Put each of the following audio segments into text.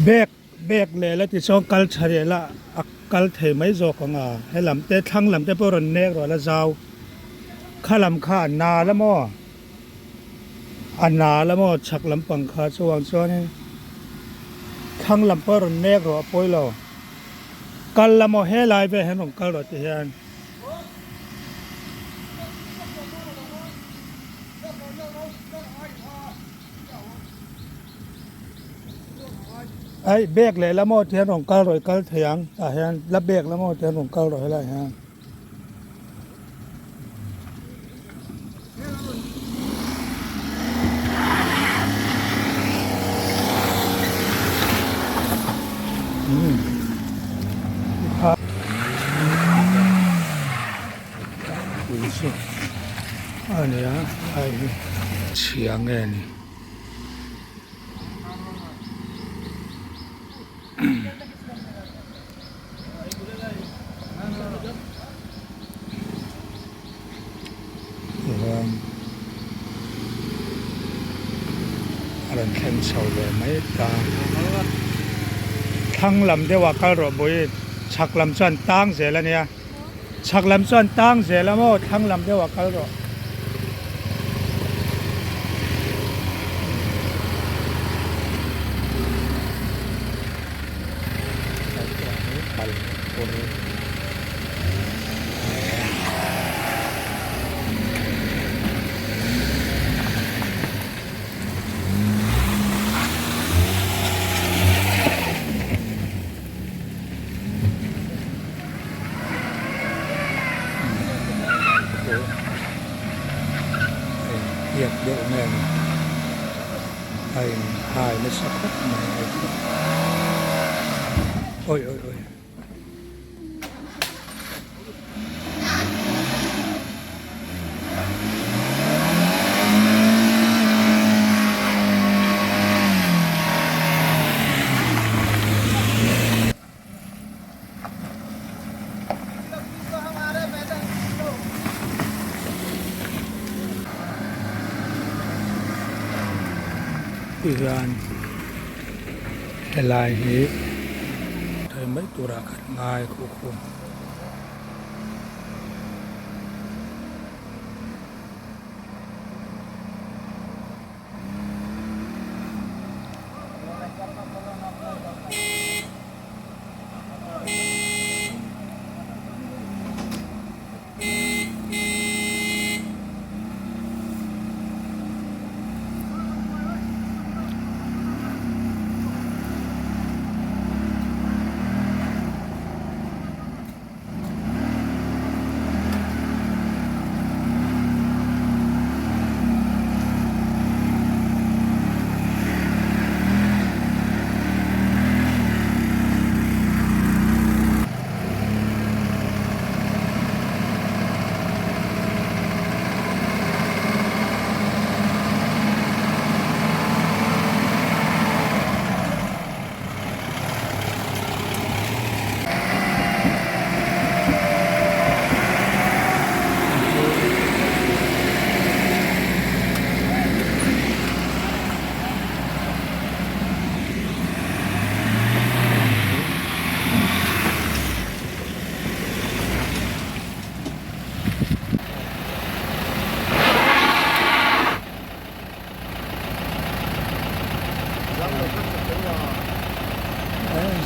Bag bag leh la tichuan kal tha leh la a kal thei mai zawk ang a helam te thlang lam te pawh rawn nek rawh la zau kha lam kha a na la maw a na la maw chhak lampang kha chuvang chuanin thlang lam pawh rawn nek rawh a pawi lo kal la maw helai vel hian rawn kal rawh ti hian. Ai bag leh lam aw ti hian rawn kal rawh i kal thei ang tah hian la bag lam aw ti hian rawn kal rawh helaiah hian. A nia lai hi chhia nge ni. Tihian a rawn thleng chho ve mai ta. Thlang lam deuh ah kal rawh bawi chhak lam chuan tang zel a nia. Chhak lam chuan tang zel a maw thlang lam deuh ah kal rawh. Hiat deuh nge ni a in hai nasa khawp mai hei chu awi awi awi. Tihian helai hi thei mai turah kan ngai khuh khum.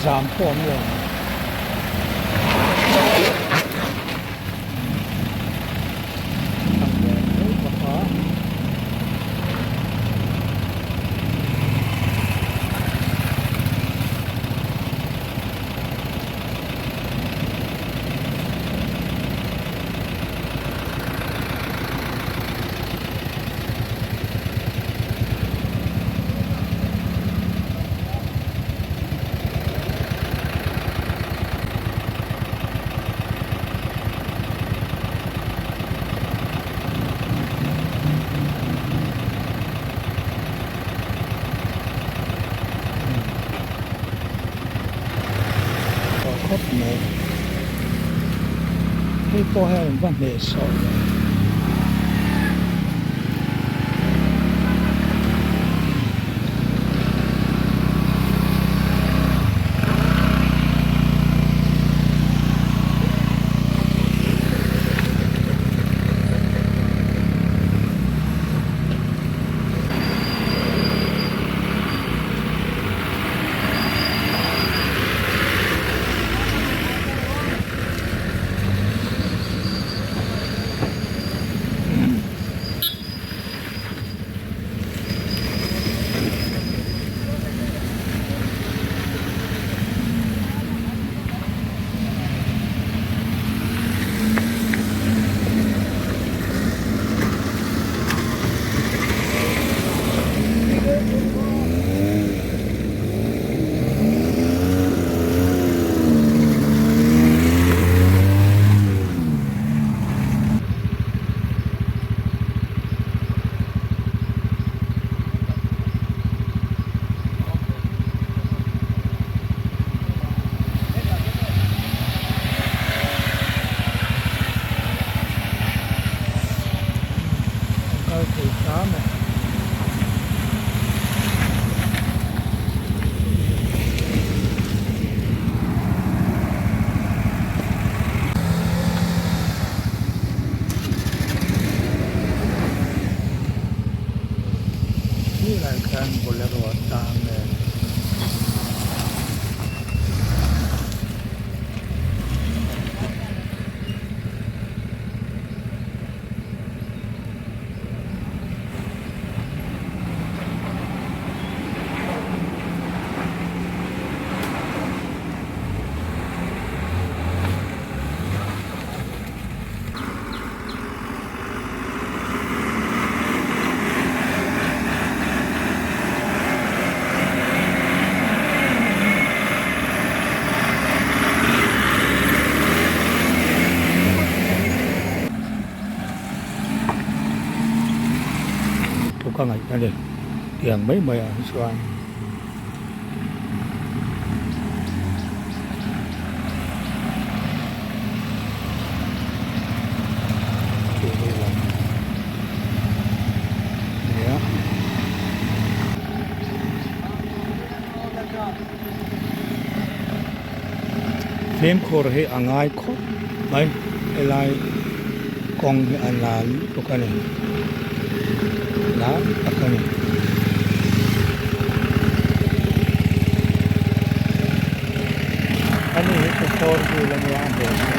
Zam pawh awm lo. Khawp mai hei pawh hian va hnehsawh ve. Khilai khan bolero a tang nen. Thu ka ngaih a ni tiang mai mai ah hi chuan. Fimkhur hi a ngai khawp mai helai kawng hi a nal lutuk a ni nal tak a ni. Ani hi chu four wheel ania a hmel chu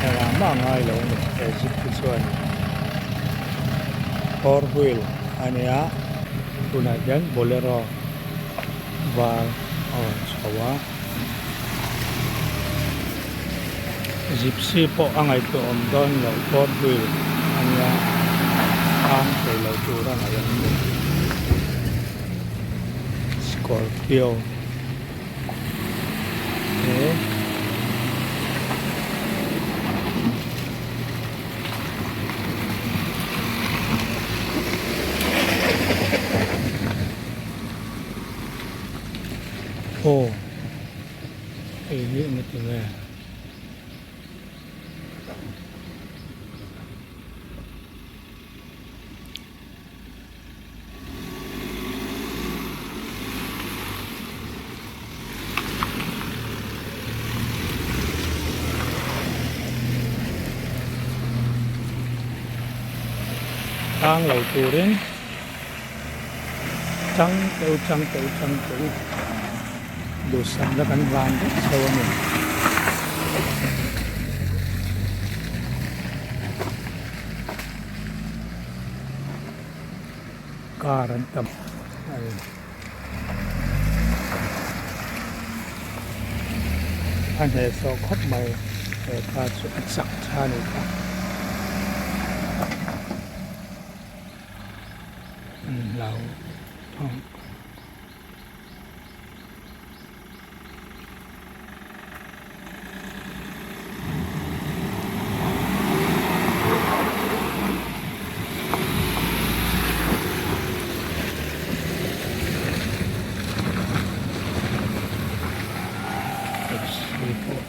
engah mah a ngai lo a ni he zip hi chuan four wheel ania tunah hian bolero var a rawn chho a gypsy pawh a ngaihtuah awm dawn lo four wheel ania tang thei lo tur a ngaih an ni. Scorpio he aw hei hi eng ti nge. Tang lo turin chang teuh chang teuh chang teuh duhsakna kan hlan vek chho a ni. Car an tam a ni. A hnehsawh khawp mai he car chu a chak tha a nih kha. An hlau thawng. Taxi pawh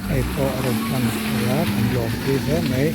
hei pawh a rawn tlang thei a kan lawmpui hle mai.